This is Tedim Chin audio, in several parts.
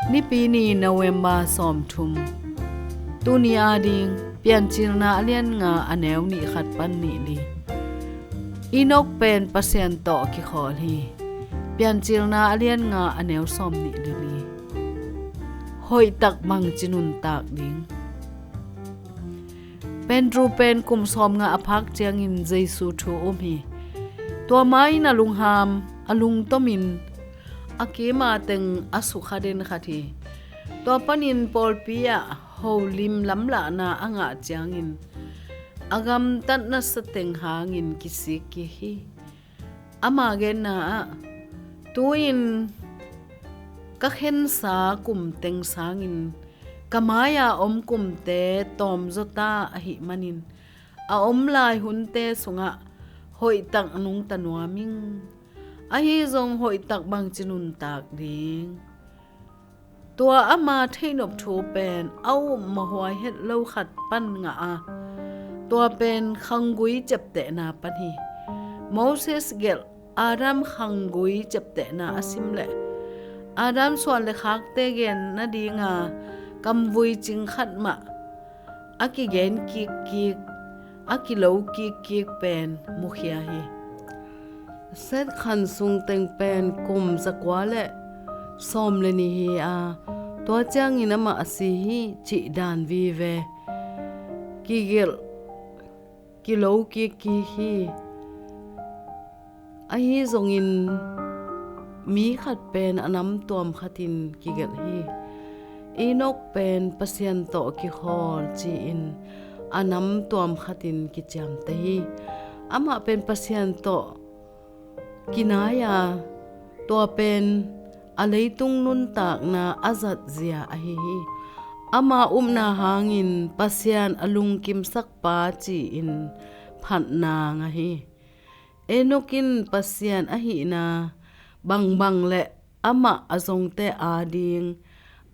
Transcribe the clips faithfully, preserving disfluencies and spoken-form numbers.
Nipi ni, November sawmthum. Tuni ading Piancilna a lian nga a neu nih khat pan nih li. Enok pen Pasian tawh kikhawl hi. Piancilna a lian nga a neu sawm nih li li. Hoihtak bangci nuntak ding. Pedro pen kum sawmnga a phak ciangin Jesu thu um hi. Tua ma-in a lungham, a lungtomin a kima teng a sukha den khat hi. Tua panin pawlpi ah holim lamlahna a ngah ciangin a gamtatna sateng hangin kisik kik hi. Ama genna ah, tu-in ka khensa kum teng sangin ka mai-a om kumte tawmzaw ta ahih manin a om lai hunte sungah hoihtak nungta nuam ing. Ahi zong hoihtak bangci nuntak ding. Tua ama theihnop thu pen a upmawh huai het lo khat pan ngah a, tua pen khanggui ciaptehna pan hi. Moses gelh Adam khanggui ciaptehna a sim leh Adam suan le khakte gen nadinga kamvui cing khat mah a kigen kikkik, a kilo kikkik pen mukhia hi. Seth khan sung teng pen kum zakua le sawm le nih hi a, tua ciangin amah a si hi cih dan vive kigelh kilo kikkik hi. Ahi zongin mi khat pen a nam tuam khatin kigelh hi. Enok pen Pasian tawh kikhawl ci-in a nam tuam khatin kiciamteh hi. Amah pen Pasian tawh kinai a, tua pen a leitung nuntakna a zatzia ahi hi. Ama upna hangin Pasian a lungkimsak pa ci-in phatna ngah hi. Enok in Pasian ahihna bangbang le amah a zongte ading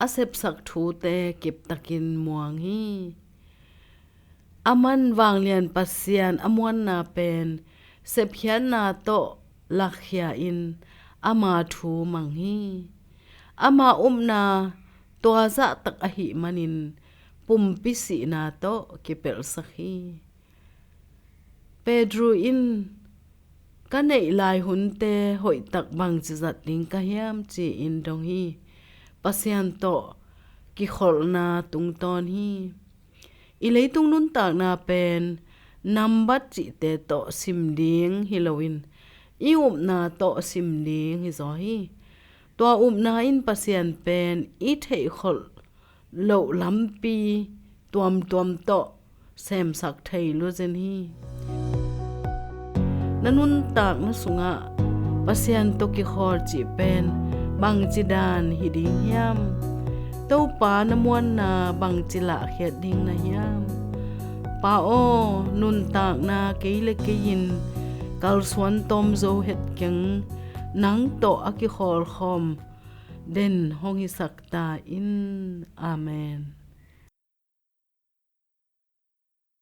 a sepsak thute kiptakin muang hi. Aman vanglian Pasian a muanna pen sepkhiatna tawh lakkhia in ama thu mang hi. Ama upna tua zahtak ahih manin pumpi sihna tawh kipelhsak hi. Pedro in ka neih lai hunte hoihtak bangci zat ding ka hiam ci-in dong hi. Pasian tawh kikholhna tungtawn hi. I leitung nuntakna pen nambat cihte tawh sim ding hi loin i upna tawh sim ding hi zaw hi. Tua upna in Pasian pen i theihkholh loh lampi tuamtuam tawh semsak thei lua zen hi. Na nuntakna sungah Pasian tawh kikhawl cih pen bangci dan hi ding hiam? Topa na muanna bangci lahkhiat ding na hiam? Pa aw, nuntakna kei le kei in kalsuan tawm zo het keng, nang tawh a kikhawlkhawm den hong hisak ta in. Amen.